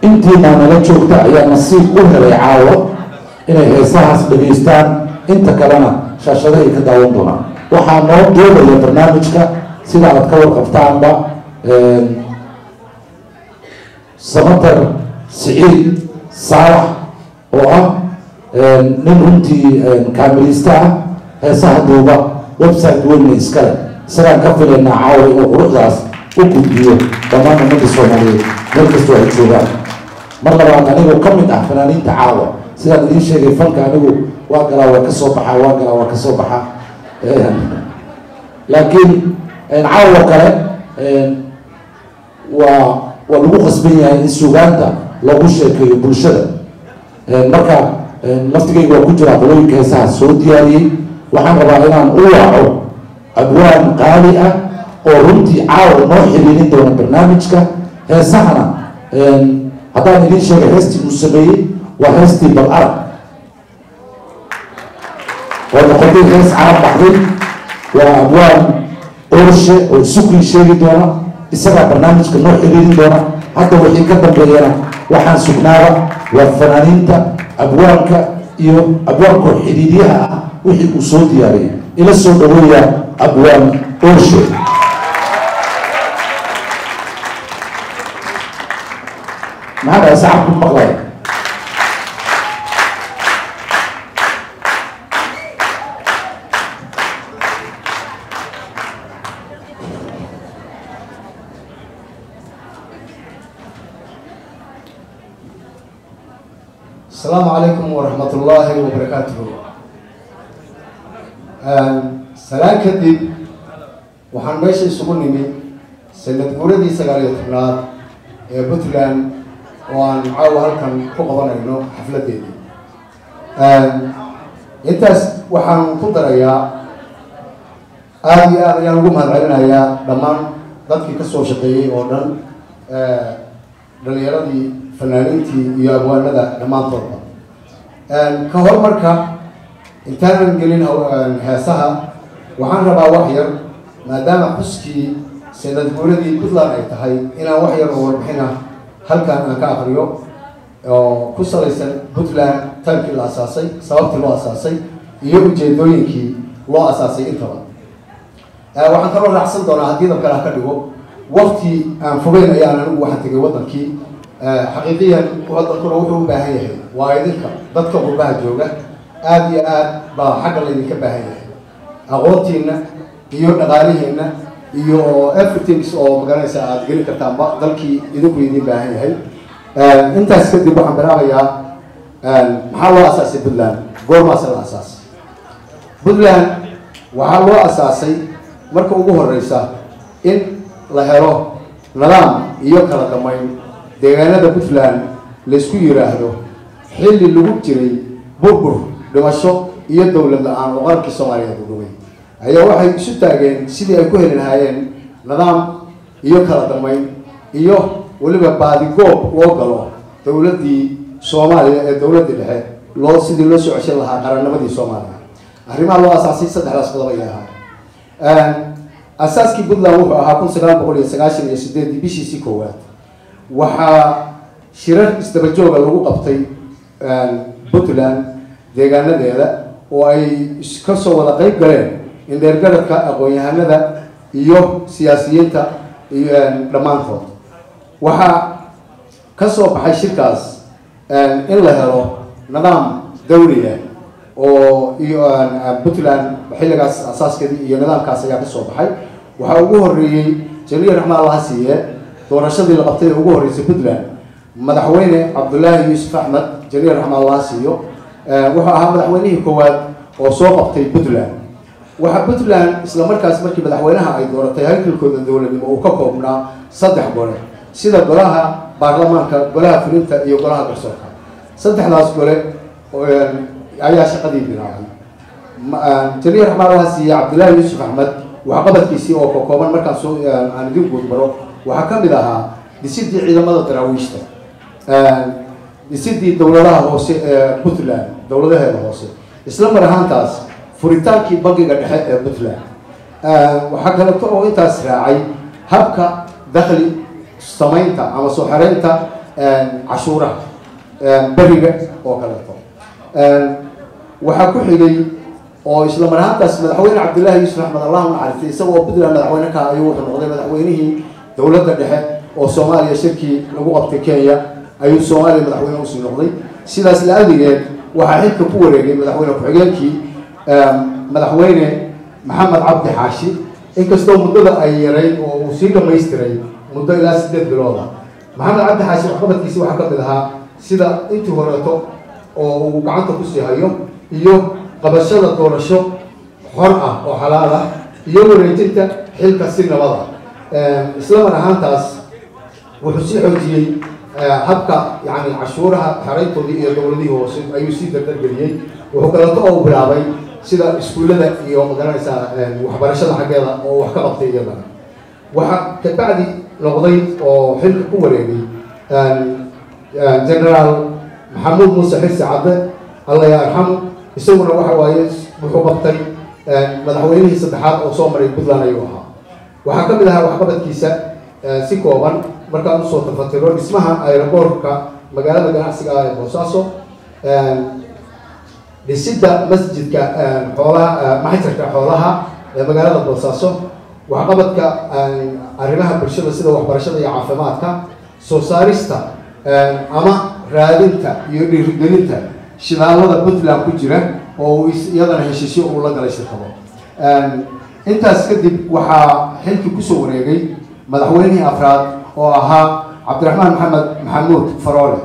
Intiina nala joogta ayaa nasiib u helay caawo inay heesahaas dhegaystaan, inta kalena shaashada ay ka daawan doonaan. Waxaa noo doodaya barnaamijka, sida aad ka warqabtaanba, Samatar Siciid Saalax oo ah nin runtii kaamiliista ah, heesaha duuba, website weynna iskale. Isagaan ka filaynaa caawa inuu quruxdaas u gudbiyo dhammaan ummadda Soomaaliyeed meel kastoo ay joogaan. Mar labaad, anigoo ka mid ah fanaaniinta caawa, sidaan idiin sheegay, fanka anigu waa galaa, waa ka soo baxaa, waa galaa, waa ka soo baxaa, laakiin caawa kale waa lagu khasban yahay in sugaanta loogu sheekeeyo bulshada. Marka laftigayga waa ku jiraa qolooyinka heesaha soo diyaariyey. Waxaan rabaa inaan u waaco abwaan qaali ah oo runtii caawa noo xiriirin doona barnaamijka heesahana. Haddaan idiin sheegay, heestii uu sameeyey waa heestii "Bal Arag" oo noqotay hees carab baxday. Waa abwaan Oorshe oo isukii sheegi doona, isagaa barnaamijka noo xiriirin doona. Hadda wixii ka dambeeyana waxaan sugnaaba waa fanaaniinta, abwaanka iyo abwaankoo xidhiidyaha ah wixii uu soo diyaariyey. Ila soo dhaweeya abwaan Oorshe. Maxaa dhahay sacabku maqlaya? Asalaamu calaykum waraxmat ullaahi wabarakaatuhu. Salaan kadib, waxaan meesha isugu nimi sanad guuradii 19aad ee Puntland oo aan caawa halkan ku qabanayno xafladdeedii. Intaas waxaan ku darayaa, aada iyo aad ayaan ugu mahad celinayaa dhammaan dadkii ka soo shaqeeyey oo dhan, dhalinyaradii, fanaaniintii iyo abwaanada dhammaantoodba. Ka hor marka intaanan gelin heesaha, waxaan rabaa wax yar, maadaama xuskii sanad guuradii Puntland ay tahay, inaan wax yar oo warbixin ah halkan aan ka akriyo oo ku salaysan Puntland, tankii la asaasay, sababtii loo asaasay iyo ujeedooyinkii loo asaasay intaba. Waxaan kaloo raacsan doonaa, haddii dab kale ha ka dhigo, wakti aan fogeyn ayaan anigu waxaan tegay waddankii. Xaqiiqiyan waddankuna wuxuu u baahan yahay waa idinka dadka qurbaha jooga. Aada iyo aad baa xagga laydinka baahan yahay, aqoontiina iyo dhaqaalihiina iyo everything oo magaranaysa aada gelin kartaanba dalkii idinku idin baahan yahay. Intaas kadib waxaan bilaabayaa, maxaa loo asaasay Puntland? Goormaase la asaasay Puntland? Waxaa loo asaasay marka ugu horeysa in la helo nidaam iyo kala damayn deegaanada Puntland laysku yiraahdo, xilli lagu jiray burbur, dhimasho iyo dowlad la-aan oo qarankii Soomaaliyeed u dhumay, ayaa waxay isu taageen sidii ay ku heli lahaayeen nidaam iyo kala damayn iyo weliba baadigoob loo galo dowladdii Soomaaliya ee dowladdii dhexe loo sidii loo soo ceshan lahaa qarannimadii Soomaaliya. Arrimaha loo asaasay saddexdaas qodob ayay ahaa. Asaaskii Puntland wuxuu ahaa 1998-dii bishiisii koowaad. Waxaa shirar isdaba jooga lagu qabtay Puntland deegaanadeeda oo ay ka soo wada qeyb galeen indheergaradka, aqoon-yahanada iyo siyaasiyiinta iyo dhammaantood. Waxaa ka soo baxay shirkaas in la helo nidaam dawliya oo iyo Puntland xilligaas asaaskeedii iyo nidaamkaas ayaa kasoo baxay. Waxaa ugu horeeyey, jaliil raxmaan allaha siiye, doorashadii la qabtay ee ugu horreysay Puntland, madaxweyne Cabdullaahi Yuusuf Axmed, jaliil raxmaan allaha siiyo. Wuxuu ahaa madaxweynihii koowaad oo soo qabtay Puntland. Waxaa Puntland isla markaas markii madaxweynaha ay dooratay, haykalkooda dowladnimo uu ka koobnaa saddex gole, sida golaha baarlamaanka, golaha fulinta iyo golaha garsoorka. Saddexdaas gole ayaa shaqadii bilaabay. Jaliil raxmaan allaha siiye Cabdullaahi Yuusuf Axmed waxqabadkiisii oo kakooban markaan soo aan idin guud maro, waxaa ka mid ahaa Dhisidii ciidamada daraawiishta, dhisidii dowladaha hoose ee Puntland, dowladaheeda hoose, isla mar ahaantaas furitaankii bangiga dhexe ee Puntland. Waxaa kaleeto oo intaas raacay habka dakhli samaynta ama soo xereynta cashuuraha beriga oo kaleeto. Waxaa ku xigay oo isla mar ahaantaas madaxweyne Cabdullaahi Yuusuf Axmed, Allahu naxariistay, isagoo Puntland madaxweyne ka ayuu wuxuu noqday madaxweynihii dowladda dhexe oo Soomaaliya. Shirkii lagu qabtay Kenya ayuu Soomaaliya madaxweyne usii noqday. Sidaas la-adigeed waxaa xilka ku wareegay madaxweyne ku-xigeenkii, madaxweyne Maxamed Cabdi Xaashi, inkastoo muddada ay yarayd oo uu sii dhamaystiray muddo ilaa 8 bilood ah. Maxamed Cabdi Xaashi waxqabadkiisi waxaa ka mid ahaa sida intii horeeto oo uu gacanta kusii hayo iyo qabashada doorasho xor ah oo xalaal ah iyo wareejinta xilka si nabad ah. Isla mar ahaantaas wuxuu sii xoojiyey habka yani cashuuraha xereyntoodii iyo dowladihii hoose ayuu sii dardargeliyey. Wuxuu kaleeto oo bilaabay sida iskuullada iyo magaranaysaa waxbarashada xaggeeda oo wax ka qabtay iyadana. Waxaa kabacdi noqday oo xilka ku wareegay Generaal Maxamuud Muuse Xirsi Cadde, Alla ya arxamu. Isaguna waxa waaye wuxuu qabtay madaxweynihii saddexaad oo soo maray Puntland ayuu ahaa. Waxaa ka mid ahaa waxqabadkiisa si kooban markaan usoo tafatiro dhismaha aeroboortka magaalada ganacsiga ah ee Boosaaso, dhisidda masjidka xoolaha, maxjarka xoolaha ee magaalada Boosaaso, waxqabadka arrimaha bulshada sida waxbarashada iyo caafimaadka, soo saarista ama raadinta iyo dhiirigelinta shidaalada Puntland ku jira oo iyadana heshiisyo uu la galay shirkado. Intaas kadib waxaa xilkii kusoo wareegay madaxweynihii afraad oo ahaa Cabdiraxmaan Maxamed Maxamuud Faroole.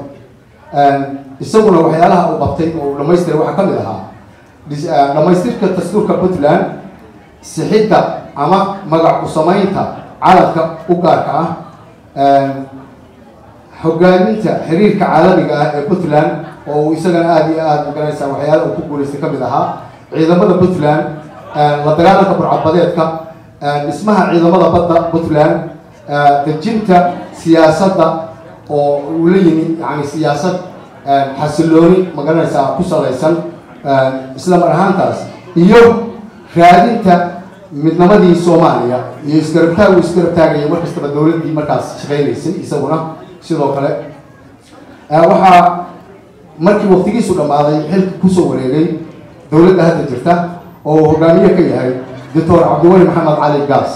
Isaguna waxyaalaha uu qabtay oo uu dhamaystiray waxaa ka mid ahaa dhamaystirka dastuurka Puntland, sixidda ama magac u samaynta calanka u gaarka ah, hogaaminta xiriirka caalamiga ah ee Puntland oo uu isagana aada iyo aada magaranaysaa waxyaalaha uu ku guulaystay ka mid ahaa, ciidamada Puntland, la dagaalanka burcadbadeedka, dhismaha ciidamada badda Puntland, dejinta siyaasadda oo uu la yimi, yani siyaasad xasilooni magaranaysaa ku salaysan, isla mar ahaantaas iyo raadinta midnimadii Soomaaliya iyo isgarabtaag uu isgarab taagaya mar kastaba dowladdii markaas shaqaynaysay. Isaguna sidoo kale waxaa markii waqtigiisu dhammaaday xilka kusoo wareegay dowladda hadda jirta oo uu hogaamiye ka yahay Doctor Cabdiweli Maxamed Cali Gaas.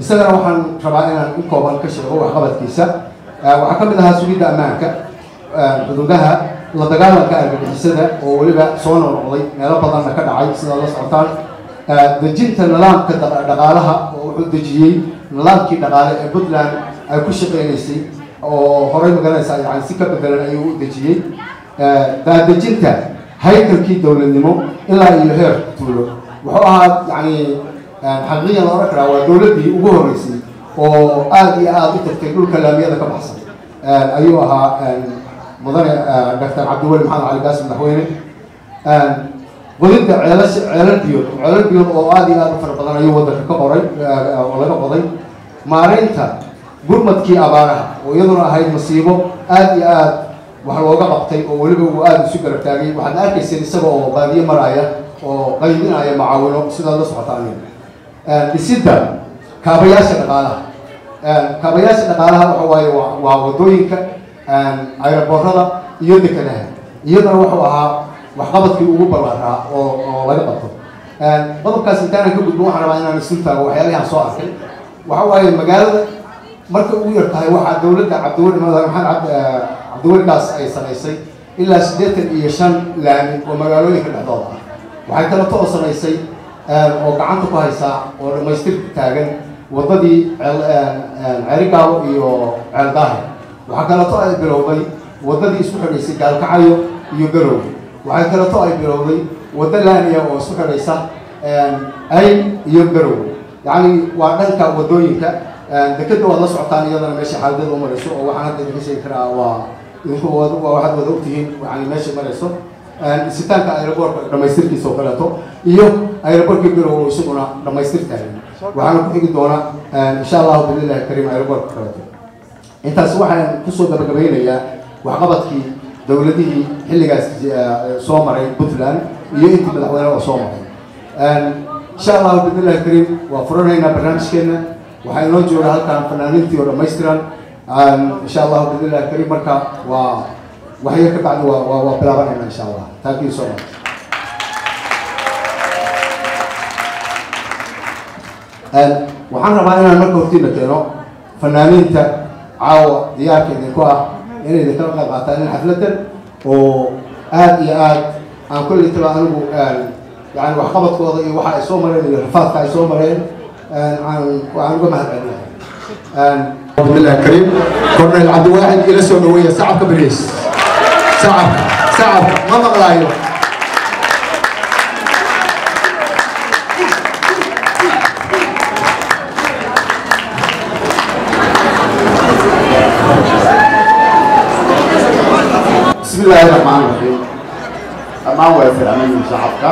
Isagana waxaan rabaa inaan in kooban ka sheego waxqabadkiisa. Waxaa ka mid ahaa sugidda ammaanka xuduudaha, la dagaalanka argagixisada oo weliba soo noqnoqday, meelo badanna ka dhacay sidaad la socotaan, dejinta nidaamka dhaqaalaha oo wuxuu dejiyey nidaamkii dhaqaale ee Puntland ay ku shaqeynaysay oo horey magaranaysaa yani si ka bedelan ayuu u dejiyey, daadejinta haykalkii dowladnimo ilaa iyo heer tuulo. Wuxuu ahaa yani xaqiiqiyan la odhan karaa waa dowladdii ugu horreysay oo aada iyo aada u tagtay dhulka laamiyada ka baxsan ayuu ahaa mudane Doctor Cabdiweli Maxamed Cali Gaas madaxweyne. Qodidda ceelasha, ceelal biyood, ceelal biyood oo aada iyo aada u fara badan ayuu waddanka ka qoray oo laga qoday, maareynta gurmadkii abaaraha oo iyaduna ahayd masiibo aada iyo aada wax looga qabtay oo weliba uu aada isu garab taagay. Waxaadna arkayseen isaga oo baadiye maraya oo qaybinaya macaawino sidaad la socotaan. Dhisidda kaabayaasha dhaqaalaha. Kaabayaasha dhaqaalaha waxa waaye waa wadooyinka, aeroboorada iyo dekadaha. Iyadana wuxuu ahaa waxqabadkii ugu ballaaraa oo laga qabto. Qodobkaas intaanan ka gudbo waxaan rabaa inaan isul taago waxyaalihii aan soo arkay. Waxa waaye magaalada marka ugu yar tahay waxaa dowladda Cabdiweli Maxamed Cabdiweli Gaas ay samaysay ilaa 85 laami oo magaalooyinka dhexdooda ah. Waxay kaleto oo samaysay oo gacanta ku haysaa oo dhamaystir taagan waddadii Ceerigaabo iyo Ceeldaahir. Waxaa kaleto ay bilowday waddadii isku xidhaysay Gaalkacayo iyo Garowge. Waxay kaleto ay bilowday waddo laamiya oo isku xidhaysa Ayl iyo Garowge, yacni waa dhanka waddooyinka. Dekeda waad la socotaan iyadana meesha xaaladada u marayso oo waxaan hadda idinka sheegi karaa waa idinku waa waxaad wada ogtihiin yani meesha marayso. Dhisitaanka aeroboortka dhamaystirkiisa oo kaleeto iyo aeroboortkii Garowe oo isaguna dhamaystir taagan, waxaana ku xigi doona insha Allahu biidnillahi kariim aeroboortka kaleeto. Intaas waxaan kusoo gabagabeynayaa waxqabadkii dowladihii xilligaas soo maray Puntland iyo intii madaxweyne oo soo maray. Insha Allahu biidnillahi kariim waa furanaynaa barnaamijkeena. Waxaa inoo jooga halkan fanaaniintii oo dhammaystiran, insha Allahu biidnillahi kariim. Marka waa wax yar ka bacdi waa bilaabanayna, insha Allah. Thank you so much. Waxaan rabaa inaan marka hortiina keeno fanaaniinta caawa diyaarka idinku ah inay idinkala qayb qaataan in xafladan oo aad iyo aad aan kulli taba anigu yani waxqabadkooda iyo waxa ay soo mareen iyo rafaadka ay soo mareen aan uga mahad celinahay. Bismillahi kariim. Cornel Cabdiwaaxid, ila soo dhaweeya. Sacabka beriis, sacabka, sacabka, ma maqlaayo. بسم الله الرحمن الرحيم. Dhammaan way fircanayiin shacabka,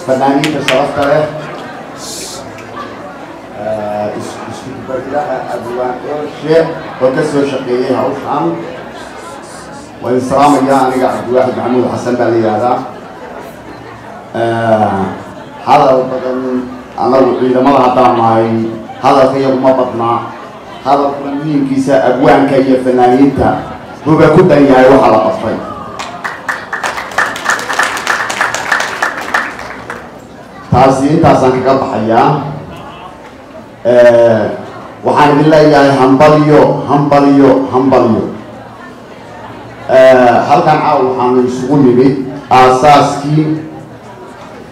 fanaaniinta sharafta leh, isku dubardaha Abwaan Dhooshe oo ka soo shaqeeyey hawshan, waan idin salaamayaa. Aniga Cabdiwaaxid Maxamuud Xasan baa la yihahdaa. Hadal badan anagu ciidamada haddaan nahay, hadalka iyagu ma badnaa. Hadalkuna muhiimkiisa abwaanka iyo fanaaniinta buga ku dan yahay waxaa la qabtay. Taasi intaasaan kaga baxayaa. Waxaan idin leeyahay hambalyo, hambalyo, hambalyo. Halkan caawa waxaanu isugu nimid aasaaskii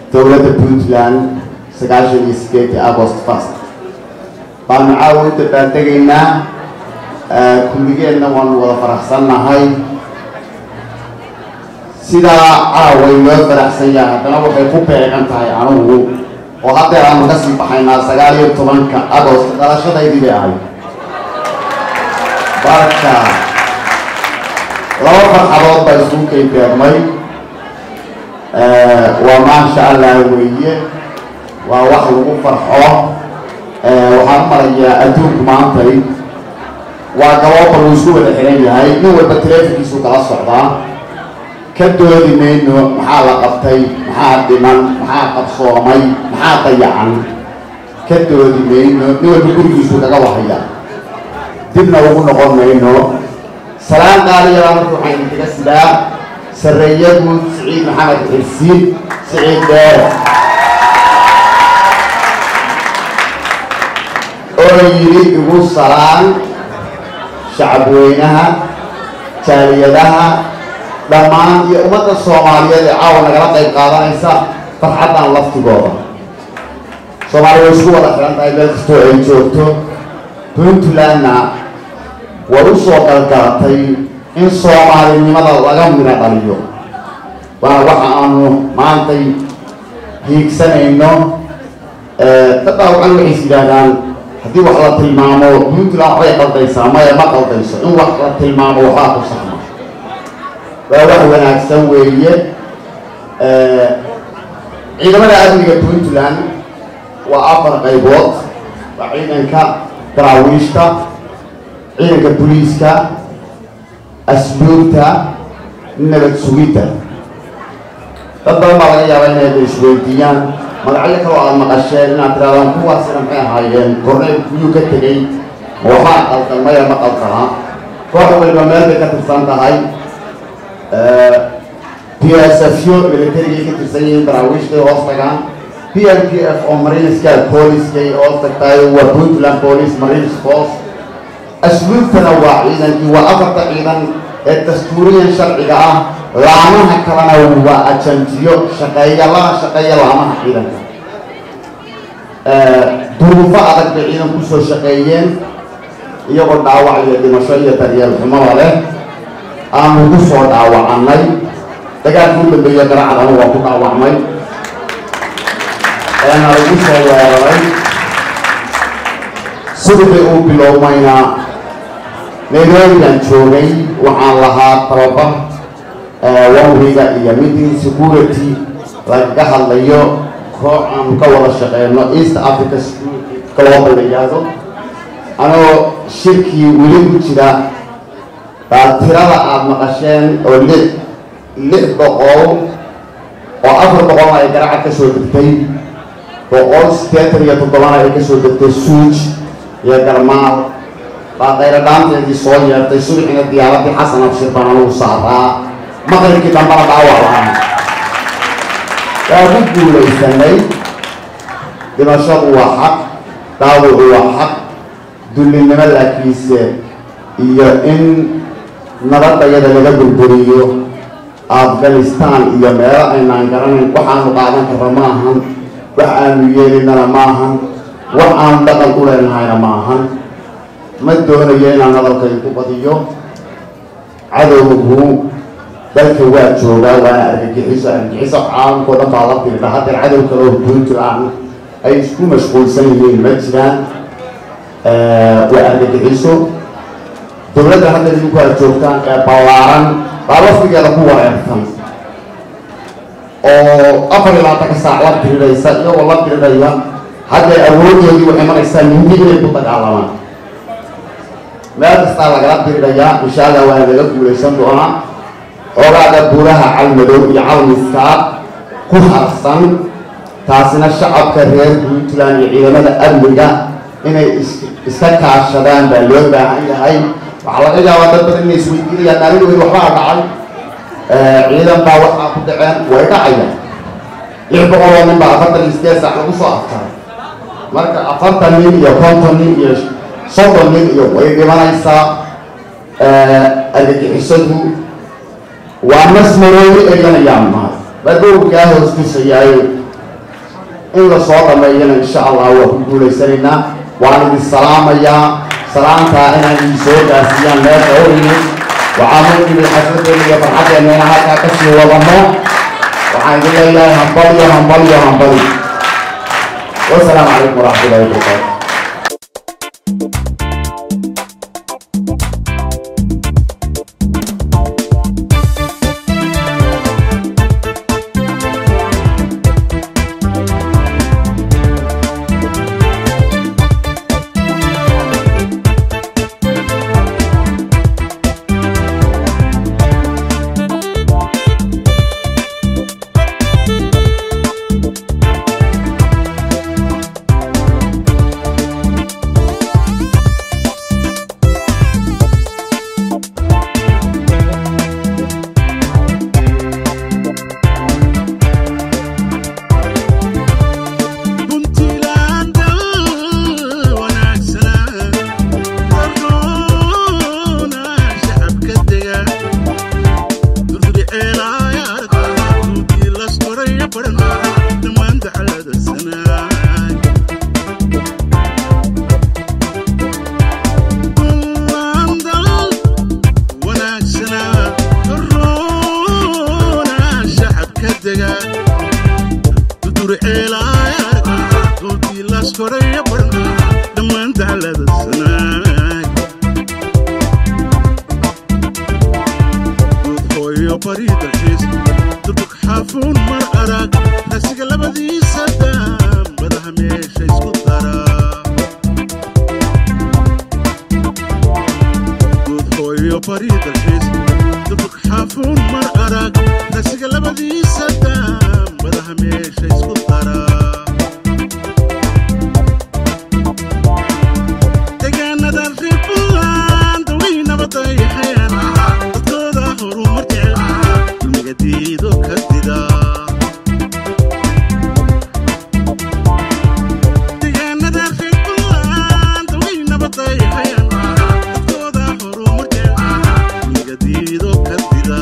dowladda Puntland 98-dii August 1 baanu caawa u dabaaldegaynaa. Kulligeenna waanu wada faraxsannahay. Sidaa caaway loo faraxsan yahay, haddana waxay ku beegan tahay anugu oo haddeer aanu kasii baxaynaa 19-ka Agost dhalashadaydii bay ahayd. Marka laba farxadood baa isugu kay beegmay. Waa maasha Allah weeye, waa wax lagu farxo. Waxaan u marayaa adduunku maantay waa global, wuu isku wada xiran yahay, nin walba teleefonkiisu kala socdaa. Ka doodi mayno maxaa la qabtay, maxaa dhiman, maxaa qabsoomay, maxaa dayacan, ka doodi mayno. Nin walba gurigiisu kaga wahaya, dibna ugu noqon mayno. Salaan qaaliyaa marka waxaan idinkaga sidaa sarreeye guud Siciid Maxamed Xirsi, Siciid Dheer, oo yidhi igu salaan shacabweynaha, jaaliyadaha dhammaan iyo ummadda Soomaaliyeed ee caawa nagala qayb qaadanaysa farxaddan laftigooda. Soomaaliya way isku wada xiran tahay meel kastoo ay joogto. Puntlandna way u soo galgalatay in soomaalinimada laga midho dhaliyo, waana waxa aanu maantay hiigsanayno. Dad baa wacan waxays yidhaahdaan haddii wax la tilmaamo Puntland waxbay qaldaysaa. Maya, ma qaldayso. In wax la tilmaamo waxbaa ku saxma, waa wax wanaagsan weeye. Ciidamada amniga Puntland waa afar qaybood: waa ciidanka daraawiishta, ciidanka booliiska, asluubta, nabad sugidda. Dad badan baa laga yaabaa inay isweydiiyaan magacyo kaloo aada maqasheen, inaad tirahdaan kuwaasina maxay ahaayeen, korneyl miyuu ka tegey, ma waxbaa qaldan? Maya, ma qaldana. Koox waliba meel bay ka tirsan tahay. PSF yo militarigay ka tirsan yihiin, daraawiishtay hoos tagaan. PMPF oo marineska booliskay hoos tagtahay, waa Puntland Police Marines Force. Asluubtana waa ciidankii, waa afarta ciidan ee dastuuriyan sharciga ah. Laamaha kalena waa ajantiyo shaqeeya, lana shaqeeya laamaha ciidanka. Duruufo adag bay ciidan kusoo shaqeeyeen, iyagoo dhaawac iyo dhimasho iyo daryeel xumaba leh aanu ku soo dhaawacannay. Dagaalkii u dambeeya Garacad anu waa ku dhaawacmay eena lagu soo weeraray. Subaxii uu bilowmayna Nairobi baan joogay. Waxaan lahaa tababar one week iyo meeting security lagaga hadlayo, koox aanu ka wada shaqeyno East Africa Security Global la yihahdo. Anoo shirkii weli ku jira baa tirada aada maqasheen oo 600 oo 400-na ay Garacad ka soo degtay, 187-na ay ka soo degtay Suuj iyo Garmaal, baa khayradhaanteedii soo yeertay. Subaxina diyaaradii Xasan Abshir baan anugu saaraa, maqribkii dambana dhaawac lahaan. Waa ku guulaysanay. Dhimashadu waa xaq, dhaawacu waa xaq, dullinimo laakiinse iyo in nabadayada laga burburiyo Afghanistan iyo meelo aynaan garanayn, waxaanu qaadan karra ma ahan, wax aanu yeelinana ma ahan, wax aanu dhaqan u leenahayna ma ahan. Ma doonayo inaan hadalkay ku badiyo. Cadowgu dalka waa joogaa, waana argagixiso. Argagixiso caalamkao dhan baa la dirdha. Haddeer cadow kale oo Puntland ay isku mashquulsan yihiin ma jiraan, waa argagixiso. Dowladda hadda idinku aad joogtaan ee ballaaran baa laftigeeda ku wareertan oo 24-ka saac la diriraysa, iyagoo la diriraya. Hadday awoodoodii waxay maraysaa mindi inay ku dagaalamaan. Meel kastaa lagala dirirayaa, insha Allah waa laga guulaysan doonaa. Xoogaada buuraha Calmadow iyo Calmiskaad ku harsan, taasina shacabka reer Puntland iyo ciidamada amniga inay iska kaashadaan baa loo baahan yahay. Waxaa laga yaabaa dad badan inay isweydiinayaan, maalin weyn waxbaa dhacay, ciidan baa waxaa ku dhaceen. Way dhacayaan. 600 oo nin baa 48 saac lagu soo afjaray. Marka 40 nin iyo 50 nin iyo 30 nin iyo way dhimanaysaa. Argagixisadu waa nas maroobi eryanayaan mahay badowkaa hoos tusayaayo. In lasoo dhameeyana insha Allah waa ku guulaysanaynaa. Waan idin salaamayaa, salaantaa inaan idin soo gaarsiiyaan meesha u imid. Waxaan u nimid xafladeena iyo farxaddeena inaan halkaa kasii wadano. Waxaan idin leeyahay hambalyo, hambalyo, hambalyo. Wasalaamu calaykum waraxmatullahi wabarakaatu. Puntland wanaagsanaa korroona shacabka dega durduri ceelaayaarka duudii laskoraya baran dhammaan dacalada sanaay. Puntland wanaagsanaa korroona shacabka dega dudur ceelaayaarka duudii laskoraya baran dhammaan dacalada sanaay. Guud hooyo bari dalxiis dudug xaafuun mar arag rasiga labadiisa daam badaha meesha isku dara. Guud hooyo bari dalxiis dudug xaafuun mar arag rasiga labadiisa daam badaha meesha isku dara. Deegaanada reer Puntland way nabadayahayaan, dadkooda horumar jecel, dulmiga diido ka dida. Deegaanada reer Puntland way nabadayahayaan, dadkooda horumar jecel, dulmiga diido ka dida.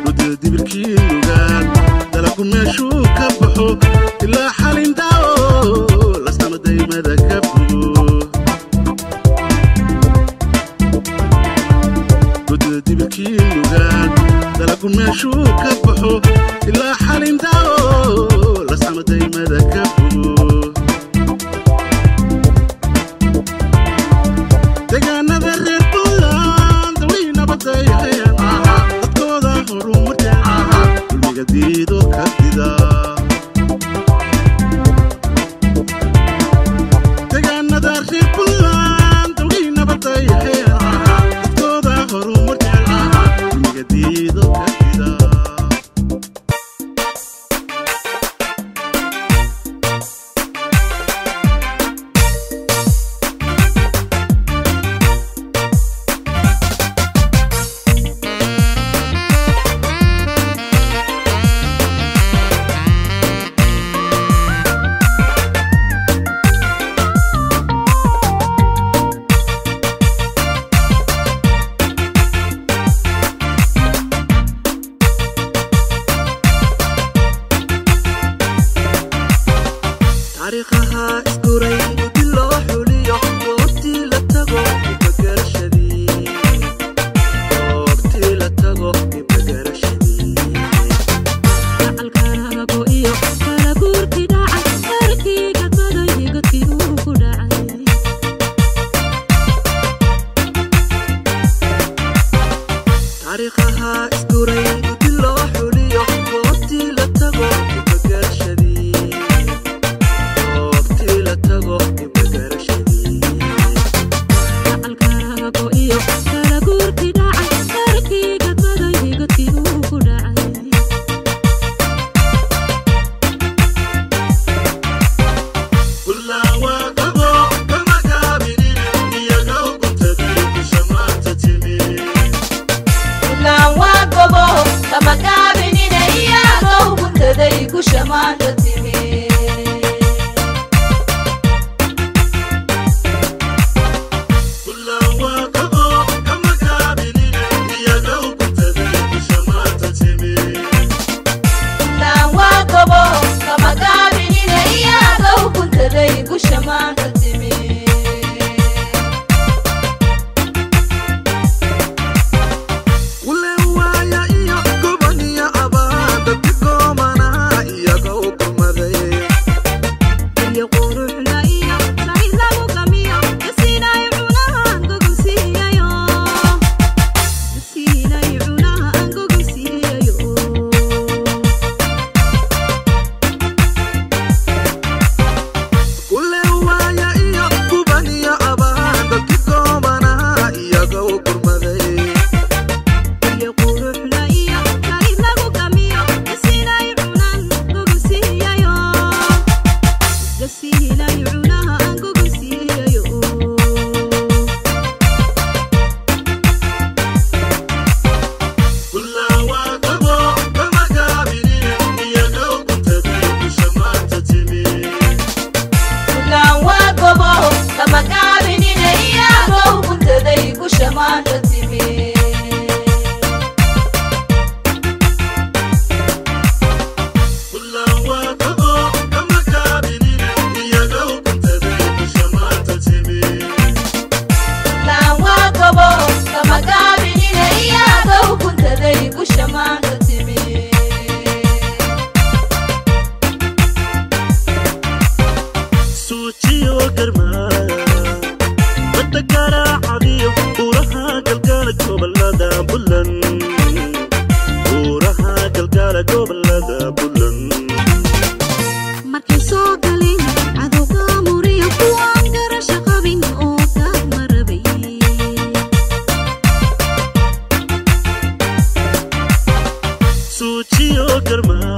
Gudida dibirkii nugaal dalagu meeshuu ka baxo ilaa xalin daawo lasama daymada ka bogo. Gudida dibirkii nugaal dalagu meeshuu ka baxo ilaa xalin daawo lasama daymada ka bogo. Deegaanada reer Puntland dawlii nabadday hayaan, dadkooda horumarka dulmiga diido ka dida. Deegaanada reer Puntland dawlii nabadday hayaan, dadkooda horumarka dulmiga diido ka dida. Taariikhaha isguray gudi loo xuliyo, goobtii la tago ibagarashadii, goobtii la tago ibagarashadii. Gacalkaago iyo kala guurkii dhacay, qarkii gadmaday godkii uu ku dhacay. Taariikhaha isguray gudi loo xuliyo, goobtii la tago ibagarashadii, goobtii la tago ibagarashadii. Gacalkaago iyo kala guurkii dhacay, qarkii gadmaday godkii uu ku dhacay. Puntland waa gabo kama gaabinin, iyaga u guntaday bisha maanta timi. Puntland waa gobo kama gaabinina, iyagoo guntaday gusha maanta timi. Puntland waa gabo kama gaabinin, iyaga u guntaday bisha maanta timi. Puntland waa gobo kama gaabinina, iyagoo guntaday gusha maanta timi. Ule waaya iyo goban iyo abaan, dadki goomanaha iyaga u gurmaday. Iyo quruxda iyo sariir lagu gamiyo, gasinay cunaha gogol siiyayo, gasinay cunaha aan gogol siiyayo. Ule waaya iyo guban iyo abaan, dadki goomanaha iyaga u gurmaday. Iyo quruxda iyo sariir lagu gamiyo, gasinay cunan gogol siiyayo, gasinay cunaha aan gogol siiyayo. Puntland waa gabo kama gaabinin, iyaga u guntaday bisha maanta timi. Puntland waa gobo kama gaabinina, iyagoo guntaday gusha maanta timi. Puntland waa gabo kama gaabinin, iyaga u guntaday bisha maanta timi. Puntland waa gobo kama gaabinina, iyagoo guntaday gusha maanta timi. Suujiyo garmaa badda garaacadiyo buuraha galgaala gobolada Buntland, buuraha galgaala gobolada Buntland. Markay soo galeen cadowga muriyo, kuwaan garasho qabin oo gaarma rabay. Suujiyo garmaa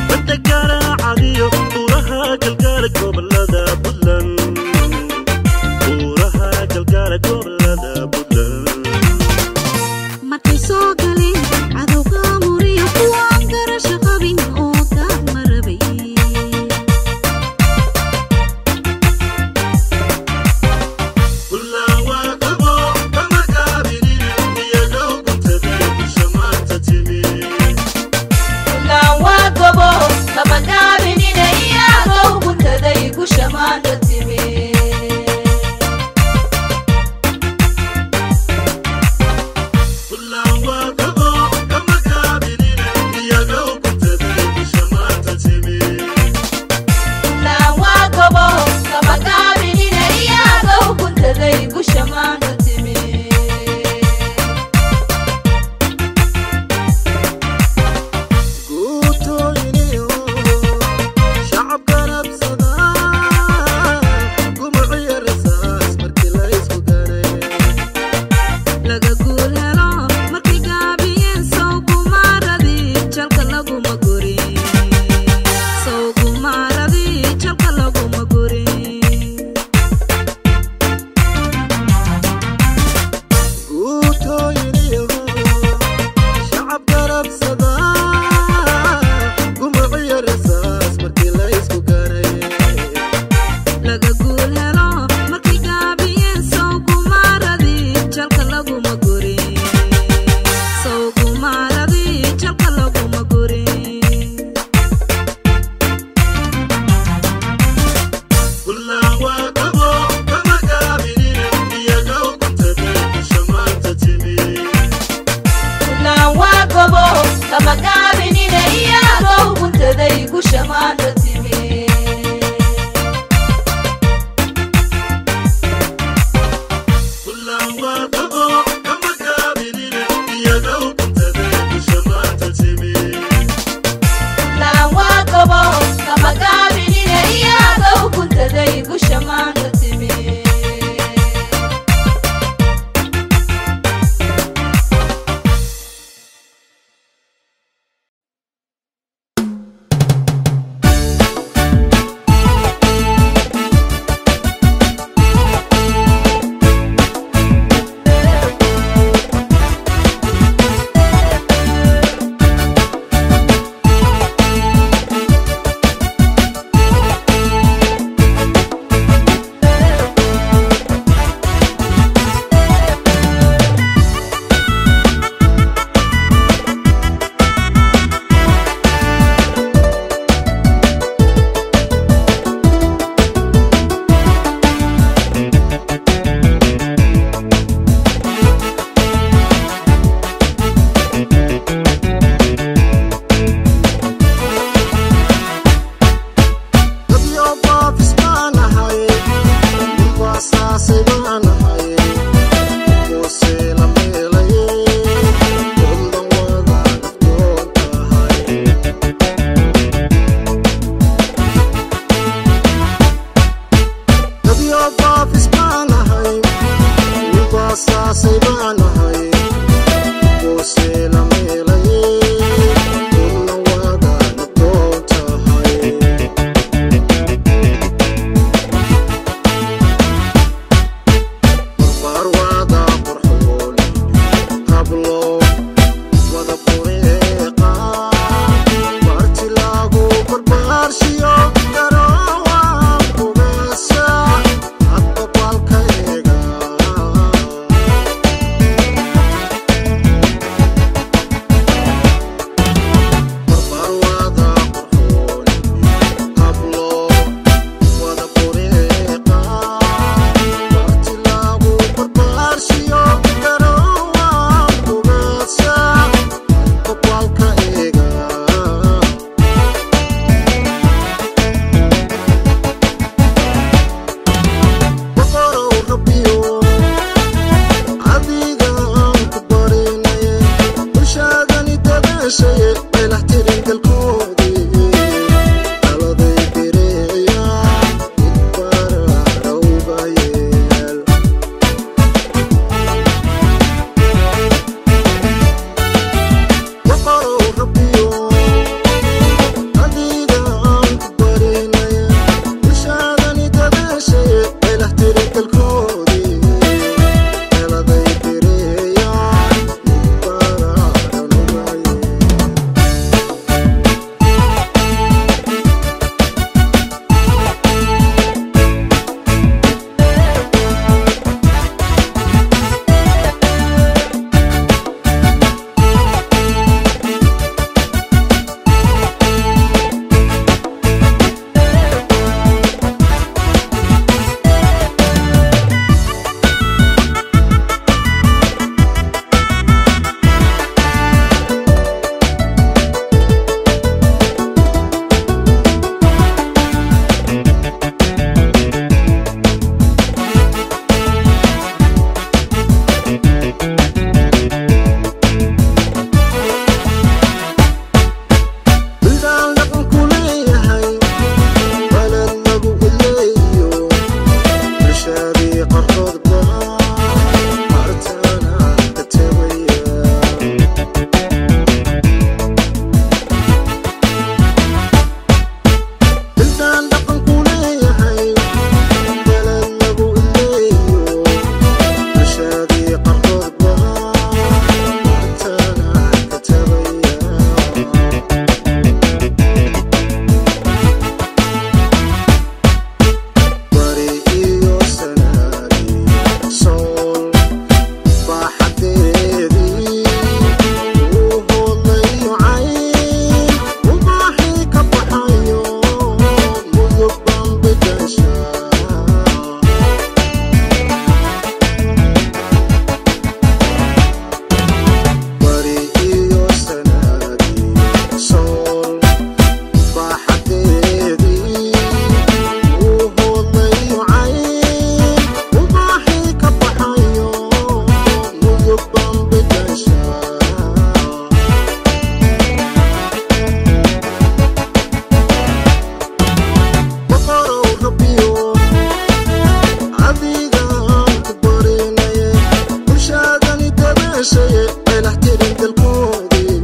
badda garaacadiyo buuraha galgaala gobolada Buntland, buuraha galgaala gobolada Buntland. Markay soo galeen cadowga muriyo, kuwaan garasho qabin oo gaarma rabay. Puntland waa Gusha maanta timi. Puntland waa gobo kama gaabinine iyaga u guntaday gusha maanta timi. gadaashaye aylax tirin dalkoodii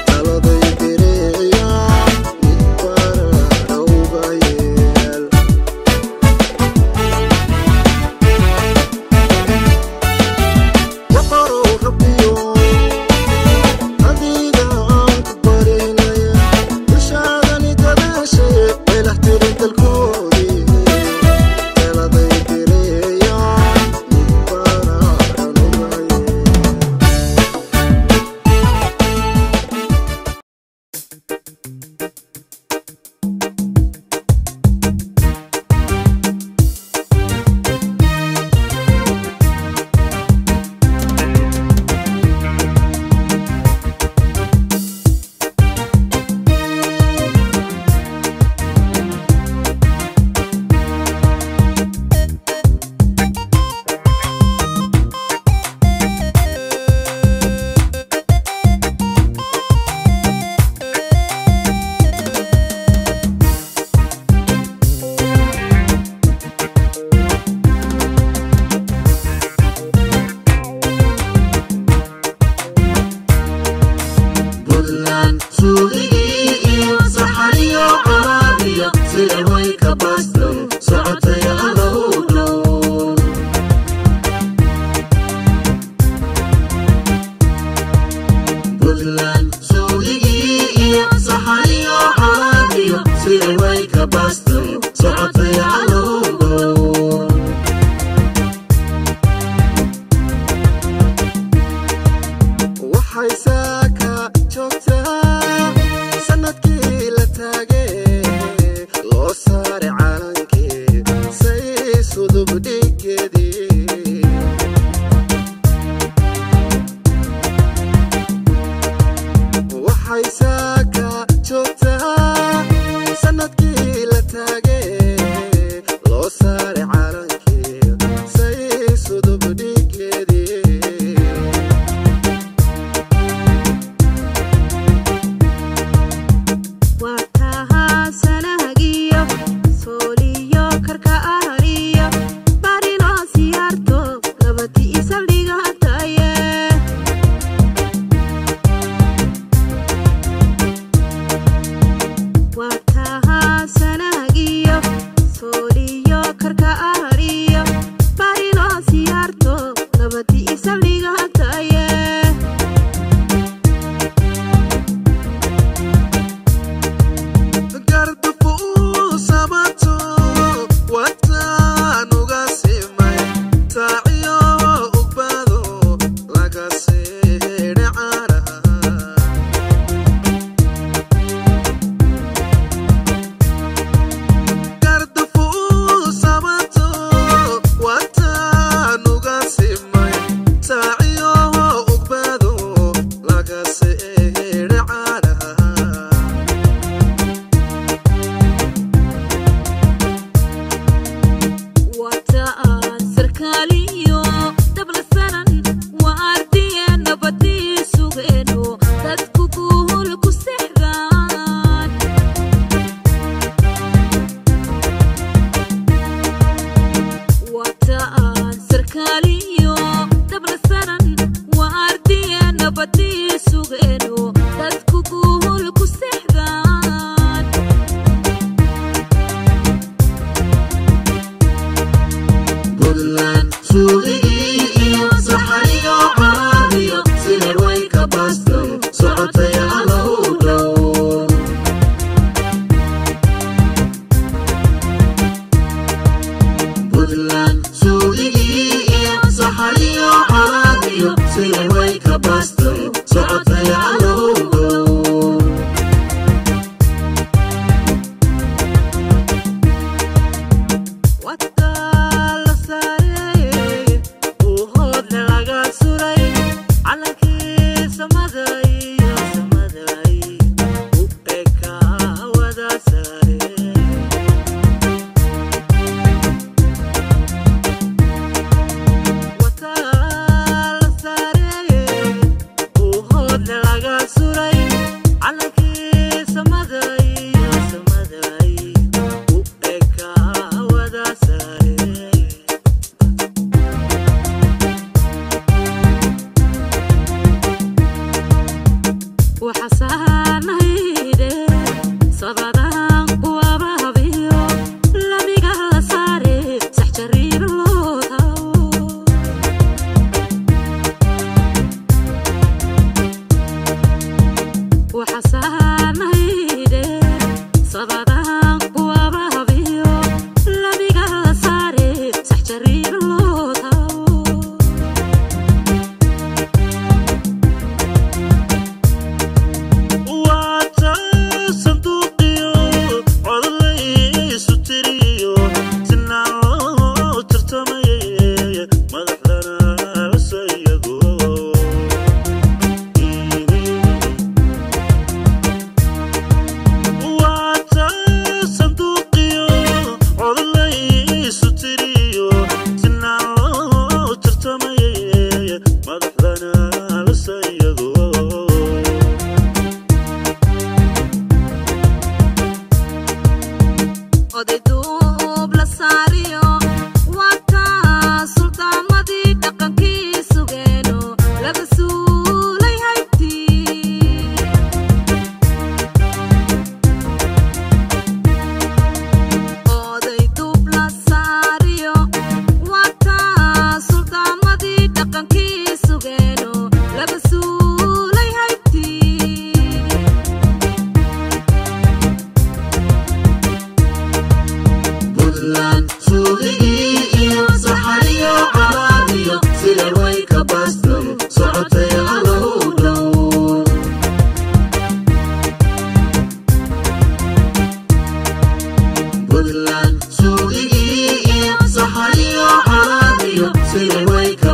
taladay direeyaan mid baraara uga yeel. Boqorow Rabbiyo, adiga aan ku barinaya, bulshadani gadaashaye aylax tirin dalkoodii taladay direeyaan mid baraaran uga yeel. Puntland suuligii iyo saxariyo colaadiyo sida way ka basto socotay allow dhow. Puntland suuligii iyo saxariyo colaadiyo sida way ka basto socotay allow dhow. Waxay saaka joogtaa sanadkii la taagee loo saaray calankii say sudub dhigeedii. Waxay saaka joogtaa sanadkii la taagee loo saaray calankii say sudub dhigeedii. Wataha sanahagiyo sooliyo karka ahariyo barino siyaarto nabadi isaldhigataye. Wataha sanahagiyo sooliyo karka ahariyo barino siyaarto nabadi isaldhigataye. Gardufu uu sabato wataan uga simay taaciyo ugbado laga seedhe caanaha. Gardufu uu sabato wataan uga simay taaciyo ugbado laga seedhe caanaha. Wataan sarkaaliyo dabla sanan waa ardiye nabadii sugeeno dadku guul ku sexdaan. Wataan sarkaaliyo dabla sanan waa ardiye nabadii sugeeno dadku guul ku sexdaan. Puntland suuligii iyo saxariyo colaadiyo sida way ka basto socotay allow dhow. Puntland suuligii iyo saxariyo colaadiyo sida way ka basto socotay allow dhow. Wataa la saarey uhoodle laga suray calankii samada iyo samaday u ekaa wada saare. Wataa la saarey.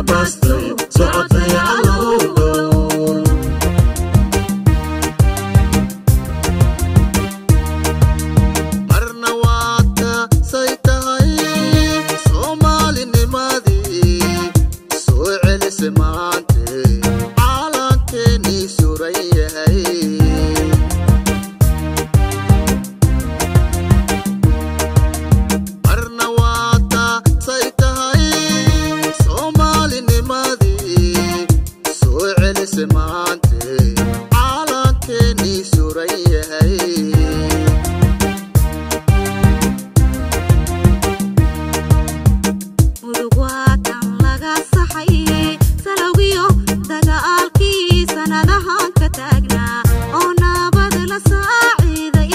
baastay socotay allow dhowr. Marna waata say tahay Soomaalinimadii soo celisay maante caalankeennii suran yahay. Marna waata say tahay Soomaalinimadii soo celisay maante caalankeennii suran yahay. Mudug waa kan laga saxay salowgiyo dagaalkii sanadahan ka taagnaa oo nabad la saaciiday.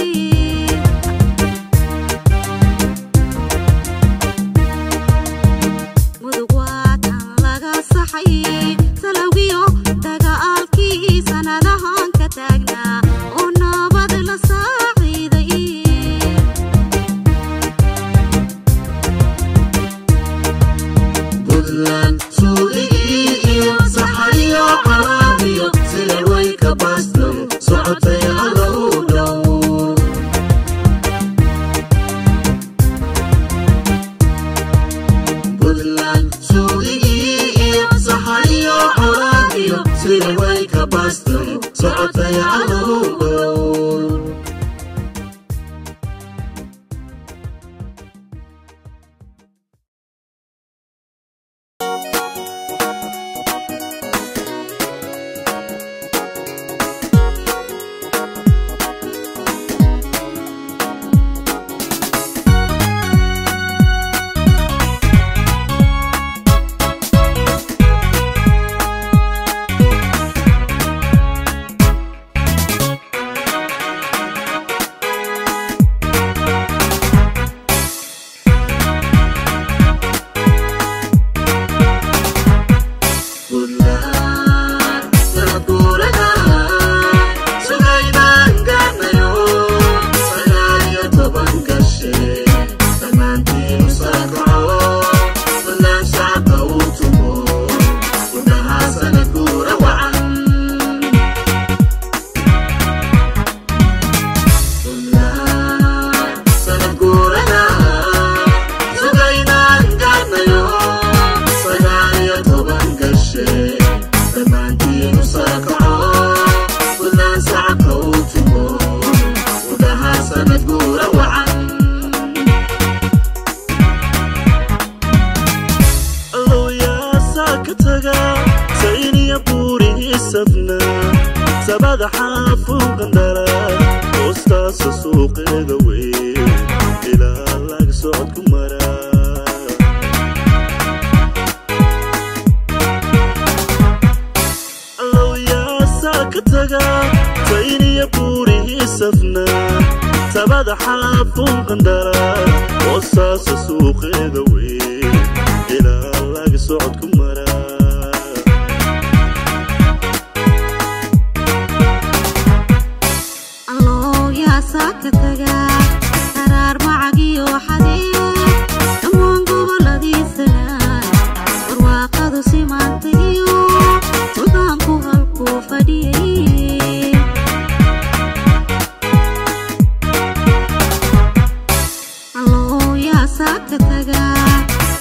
Mudug waa kan laga saxay salowgiyo dagaalkii sanadahan ka taagnaa oo nabad la saaciiday. Puntland suuligii iyo saxariyo calaadiyo sida way ka baastay socotay allow dhowr. Puntland suuligii iyo saxariyo calaadiyo sida way ka baastay socotay allow dhowr. Puntland sanad guuradan sugaybaan gaarnayo 19 gashe dhammaantiin u saakaco Puntland shacabka uu tumo wadnaha sanad guura wacan. Puntland sanad guuradan sugaybaan gaarnayo 19 gashe dhammaantiin u saakaco Puntland shacabka uu tumo wadnaha sanad guura wacan. Allowyaasaa ka taga sayniya buurihiisabna sabada xaafuun qandara hoostaasa suuqeeda weyn ilaa laga socod ku maraa. Allowyaasaa ka taga sayniya buurihiisafna sabada xaafuun qandara hoostaasa suuqeeda weyn ilaa laga socod ku maraa. Allow yaa saaka taga qaraar macagiyo xadeed dhammaan goboladiisana barwaaqadu simaanta iyo suldaanku halkuu fadhiyey. Allow yaa saaka taga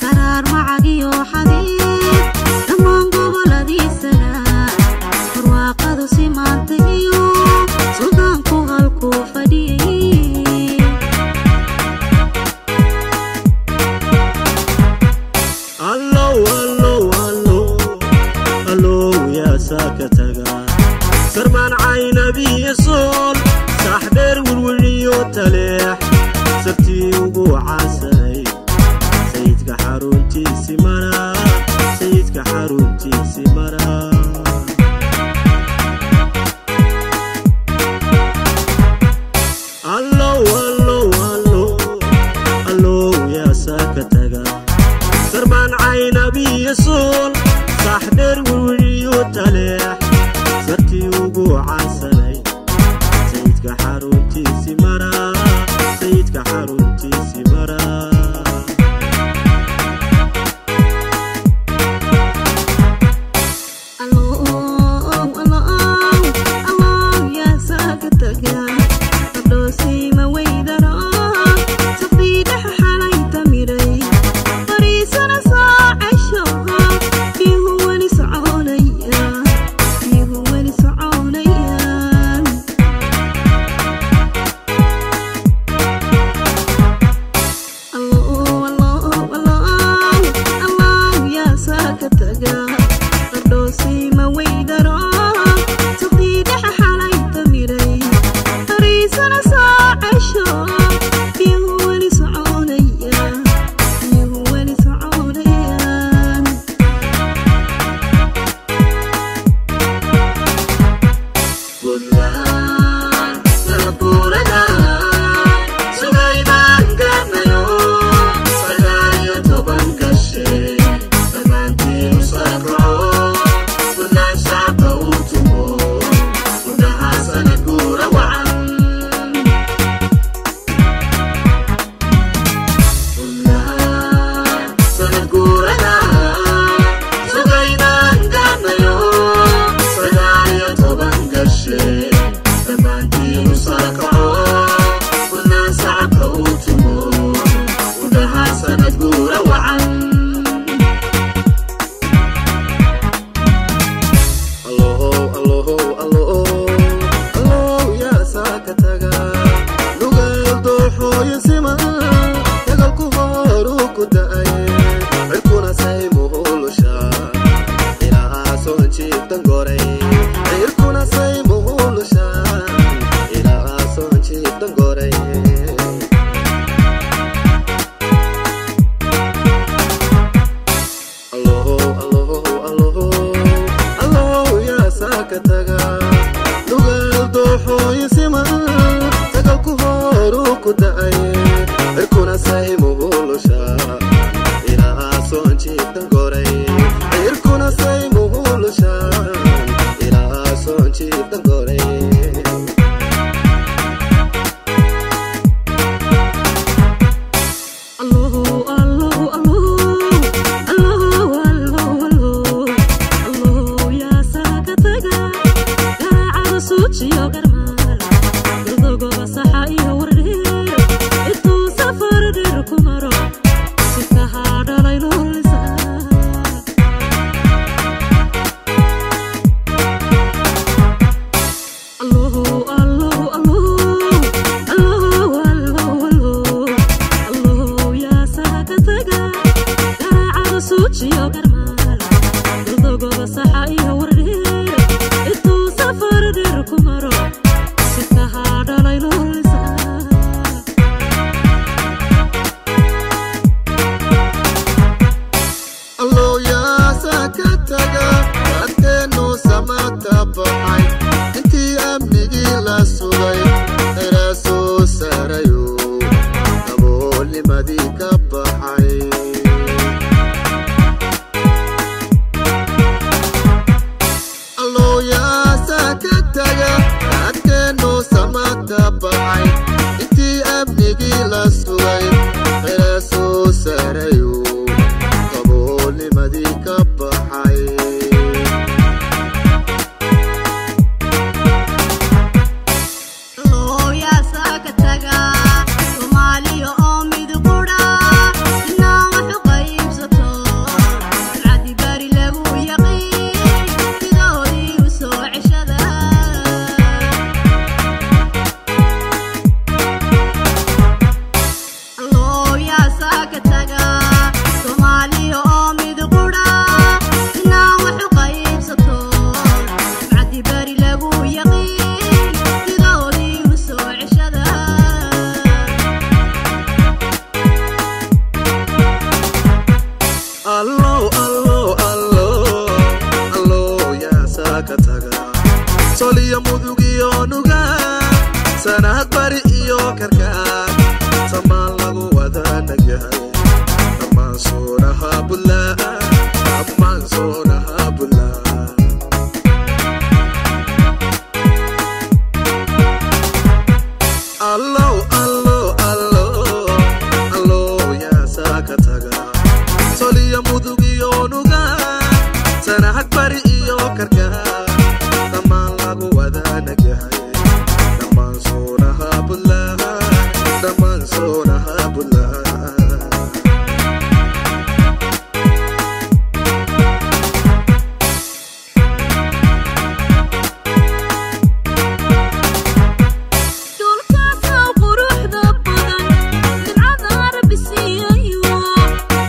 qaraar macagiyo xadeed dhammaan goboladiisana barwaaqadu simaanta iyo suldaanku halkuu fadhiyey. Allow allow allow allow yaa saaka taga sarmaan caynabiyo sool saaxdheer welweliyo taleex sabtii ugu caansanay sayidka xaruntiisi maraa sayidka xaruntiisi maraa. Allow allow allow allow yaa saaka taga sarmaan caynabiyo sool saaxdheer welweliyo taleex sartii ugu caansanay sayidka xaruntiisi maraa sayidka xaruntiisi maraa. Sana bari iyo karkaar dhammaan lagu wadaanagahay dhammaan soonaha Buntland, dhammaan soonaha Buntland. Dhulkaasoo quruxda badan nimcada Rabbi siiyayo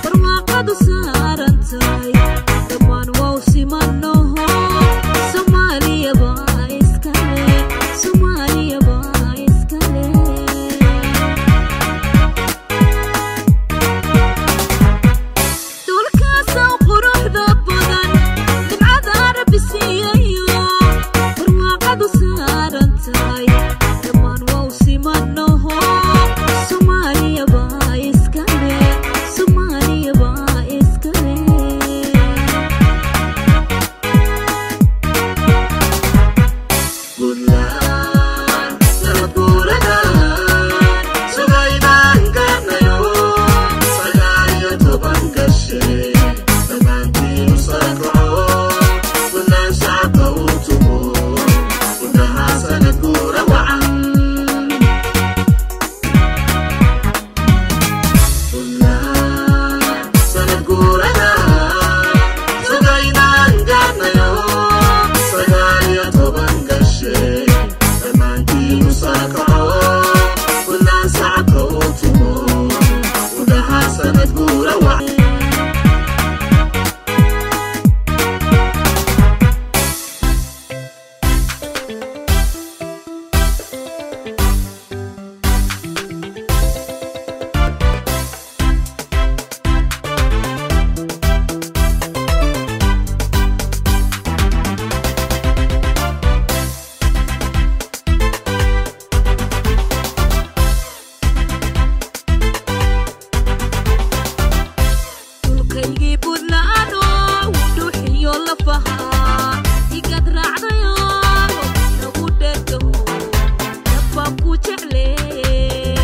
barwaaqadu saaran tahay dhammaan waa u simanaho Soomaaliya baa iskale, Soomaaliya baa iskale. Dhulkaasoo quruxda badan nimcada Rabbi siiyayo barwaaqadu saaran tahay dhammaan waa u simanaho Soomaaliya baa iskale, Soomaaliya baa iskale. Puntland sanad guuradan sugaynaan gaarnayo 19 gashe dhammaantiinu sara kaco Puntland shacabka uu tumo udhaha sanad guura wacan. Puntland sanad guuradan sugaynaan gaarnayo 19 gashe dhammaantiinu sara kaco Puntland shacabka uu tumo udhaha sanad guura wacan. Dhulkaygii Puntland oo dhuuxiyo lafaha igad raacdayo nagu dheertaho dabbaan ku jeclee.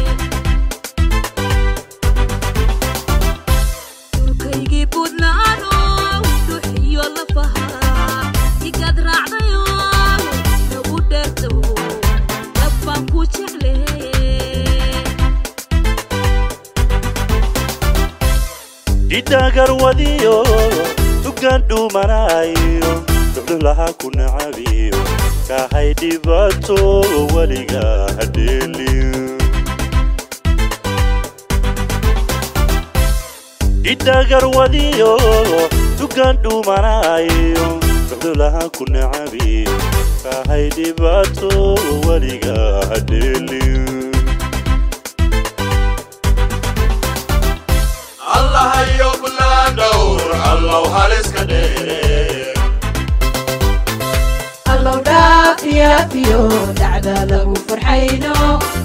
Dhulkaygii Puntland oo dhuuxiyo lafaha igad raacdayo nagu dheertaho dabbaan ku jeclee. Dhidhagarwadiyo dugaan dhuumanaayo dhubdhulaha ku nacabiyo kahay dhibaato weliga hadheelin. Dhidhagarwadiyo dugaan dhuumanaayo dhubdhulaha ku nacabiyo kahay dhibaato weliga hadheelin. Allahayo Buntland dhowr, allow haliska dheere. Allow dhaafiyo dhacda lagu farxayno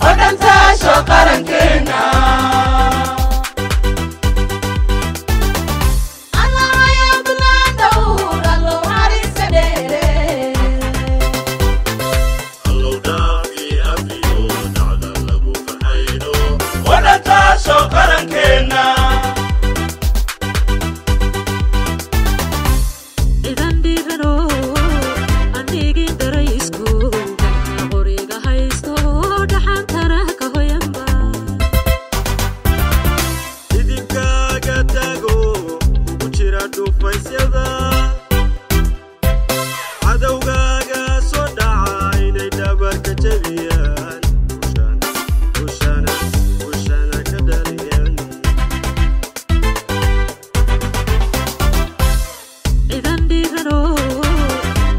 oo dhantaasho qarankeena. Allahayo Puntland dhowr, allow hariska dheere. Allow dhaafiyo dhacda lagu farxayno oo dhantaasho qarankeena. Ciidan dhiirano anigin daraysku gacma qoriga haysto dhaxantana ka hoyanba. Idinkaaga taago ugu jira dhufaysyada cadowgaaga soo dhaca inay dhabarka jebiyaan ushana ushana ushana ka dhaliyaan. Ciidan dhiirano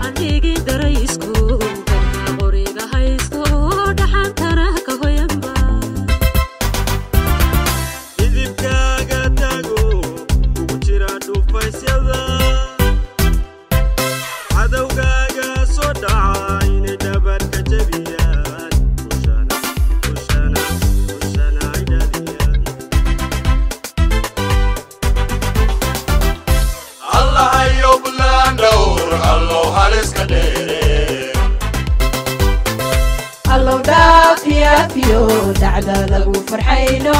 anigin daraysku gacma qoriga haysto dhaxantana ka hoyanba. Idibkaaga taago ugu jira dhufaysyada cadowgaaga soo dhaca inay dhabarka jebiyaan ushana ushana ushana ay dhaliyaan. Allahayo Buntland dhowr, allow haliska dheere. Allow dhaafiyo dhacda lagu farxayno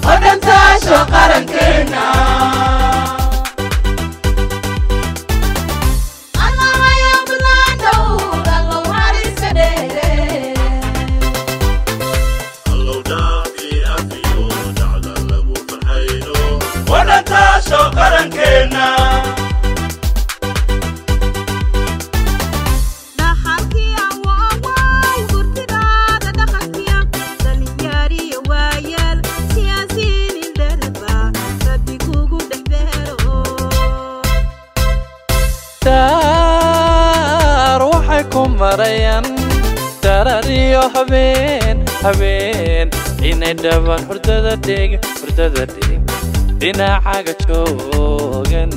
oo dhantaasho qarankeena. marayaan darariyo habeen habeen inay dhaban hurdada dhig hurdada dhig dhinacaaga joogan.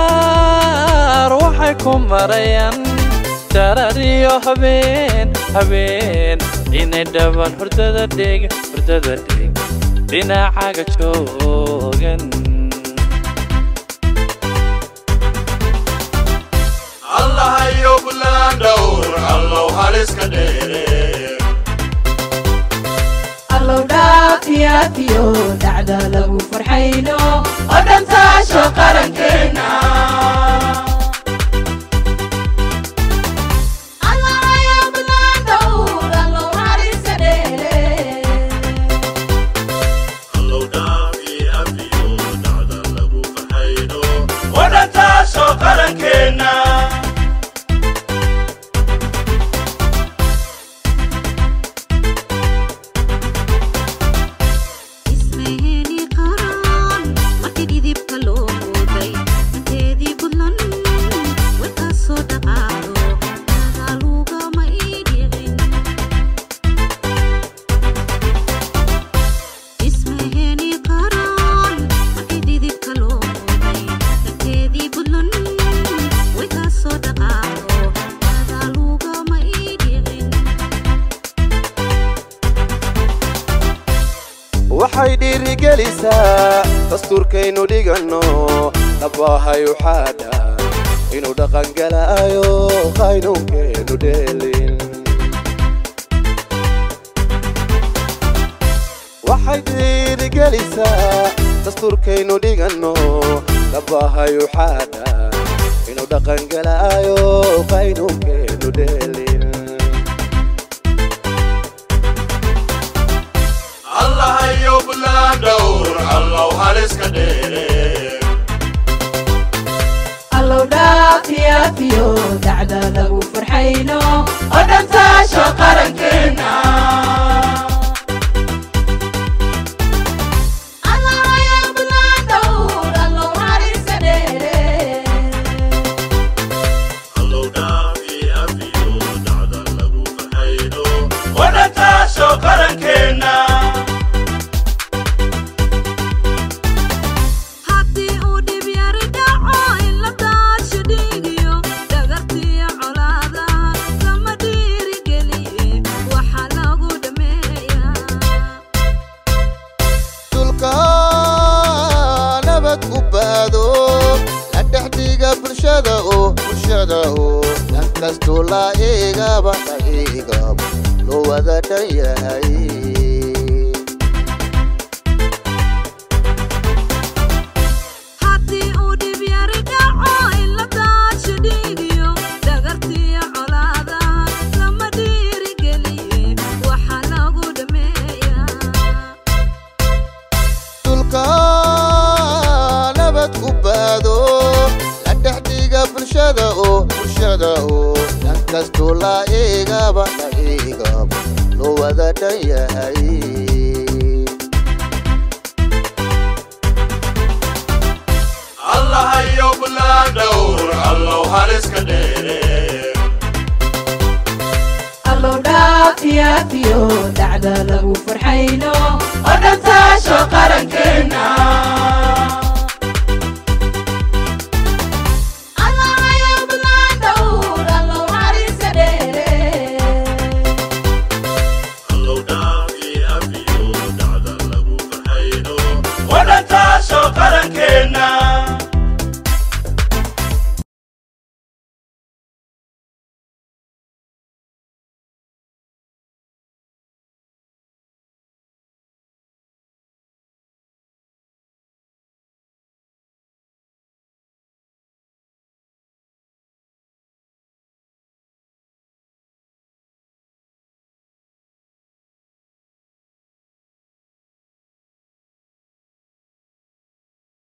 Daar waxay ku marayaan darariyo habeen habeen inay dhaban hurdada dhig hurdada dhig dhinacaaga joogan. Allahayow bulaan dhowr, allow haliska dheere. Allow dhaafiyafiyo dhacda lagu farxayno oo dhantaasho qarankeena. Allow dhaafi afiyo dhacda lagu farxayno oo dhantaasho qarankeena. Ismaheni qaran markii dhidibka loo mooday inteedii Puntland way ka soo dhaqaaqdo dagaalugama ii dhicin. Ismaheni qaran markii dhidibka loo mooday inteedii Puntland way ka soo dhaqaaqdo dagaalugama ii dhicin. Waxay dhiirigelisaa dastuurkaynu dhiganno dhabbaahay uxaadha inuu dhaqangalaayo qaynuunkeenu dheelin. Waxay dhiirigelisaa dastuurkaynu dhiganno dhabbaahay uxaadha inuu dhaqangalaayo qaynuunkeenu dheelin. Allahayow bulaan dhowr, allow haliska dheere. Allow dhaafiyafiyo dhacda lagu farxayno oo dhantaasho qarankeena. Allow dhaafi afiyo dhacda lagu farxayno oo dhantaasho qarankeena. Haddii uu dhib yari dhaco in la daasho dhiigiyo dhagartiyo colaadaha lama dhiirigeliye waxaa lagu dhammeeyaa. Dhulka nabad ku baado la dhex dhiga bulshada oo bulshada oo dhan kastoo la eegaba la eegaba loo wada dhan yahay. Haddii uu dhib yari dhaco in la daasho dhiigiyo dhagartiyo colaadaha lama dhiirigeliye waxaa lagu dhammeeyaa. Dhulka nabad ku baado la dhex dhiga bulshada oo bulshada oo dhan kastoo la eegaba la eegaba loo wada dhan yahay. Allahayow bulaan dhowr, allow haliska dheere. Allow dhaafiyafiyo dhacda lagu farxayno oo dhantaasho qarankeena.